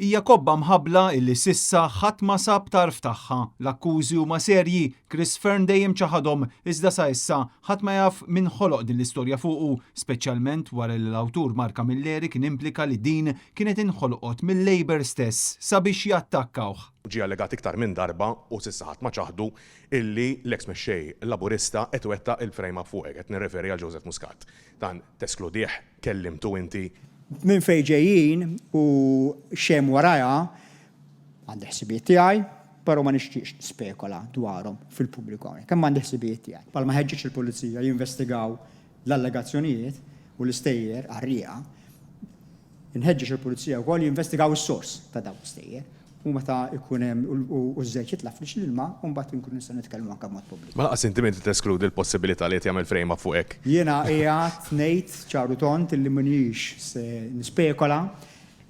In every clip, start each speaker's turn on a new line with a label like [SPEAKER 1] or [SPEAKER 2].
[SPEAKER 1] Hija kobba mħabbla illi s'issa ħadd ma sab tarf tagħha. L-akkużi huma serji, Chris Fearne dejjem ċaħadhom, iżda sa issa ħadd ma jaf min ħoloq din l-istorja fuqu, speċjalment wara li l-awtur Mark Camilleri kien implika li din kienet inħolqot mil-Labour stess sabiex jattakkawh.
[SPEAKER 2] Ġie allegat iktar minn darba u s'issa ħadd ma ċaħdu illi l-eks mexxej Laburista qed iwettaq il-frame up fuqek, qed nirreferi għal Joseph Muscat. Dan teskludih? Kellimtu inti?
[SPEAKER 3] Minn fejn ġejjin u x'hemm warajha, għandi ħsibijiet tiegħi, però ma nixtieqx nispekola dwarhom fil-pubbliku hawnhekk, imma għandi ħsibijiet tiegħi. Bħalma ħeġġeġ il-Pulizija jinvestigaw l-allegazzjonijiet u l-istejjer qarrieqa, inħeġġeġ il-Pulizija wkoll jinvestigaw is-sors ta' dawn l-istejjer. U meta jkun hemm u ż-żejt jitla' f'wiċċ l-ilma, mbagħad inkunu nistgħu nitkellmu anke b'mod pubbliku.
[SPEAKER 2] Ma lanqas inti m'inti teskludi l-possibilità li qed jagħmel frame up fuqek.
[SPEAKER 3] Jiena qiegħed ngħid ċar u tond illi m'iniex se nispekola,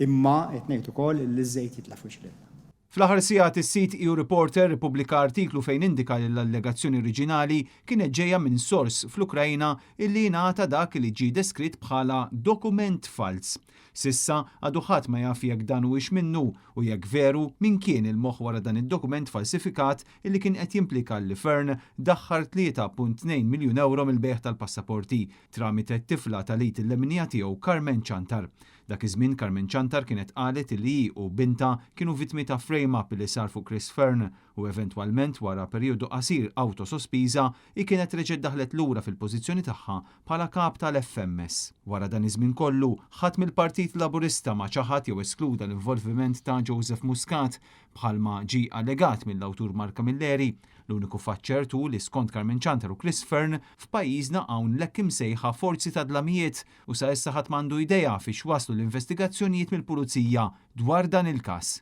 [SPEAKER 3] imma qed ngħid ukoll illi ż-żejt jitla' f'wiċċ l-ilma.
[SPEAKER 1] Fl-aħħar sigħat is-sit EU Reporter ippubblika artiklu fejn indika li l-allegazzjoni oriġinali kienet ġejja minn sors fl-Ukraina illi ingħata dak li ġie deskritt bħala dokument falz. S'issa, għadu ħadd ma jaf jekk dan huwiex minnu u jekk veru, min kien il-moħħ wara dan id-dokument falsifikat illi kien qed jimplika li Fearne daħħar 3.2 miljun ewro mill-bejgħ tal-passaporti tramite t-tifla tal-id il-leminija tiegħu Carmen Ciantar. Dak iż-żmien Carmen Ciantar kienet qalet illi hi u bintha kienu vittmi ta' frame-up illi sar fuq Chris Fearne u eventwalment wara perjodu qasir awto-sospiża hi kienet reġgħet daħlet lura fil-pożizzjoni tagħha bħala kap tal-FMS. Wara dan iż-żmien kollu, ħadd mill-Partit Laburista ma ċaħad jew eskluda l-involviment ta' Joseph Muscat, bħalma ġie allegat mill-awtur Mark Camilleri. L-uniku fatt ċert hu li skont Carmen Ciantar u Chris Fearne, f'pajjiżna hawn l-hekk imsejħa forzi ta' dlamijiet u sa issa ħadd m'għandu idea fiex waslu l-investigazzjonijiet mill-Pulizija dwar dan il-każ.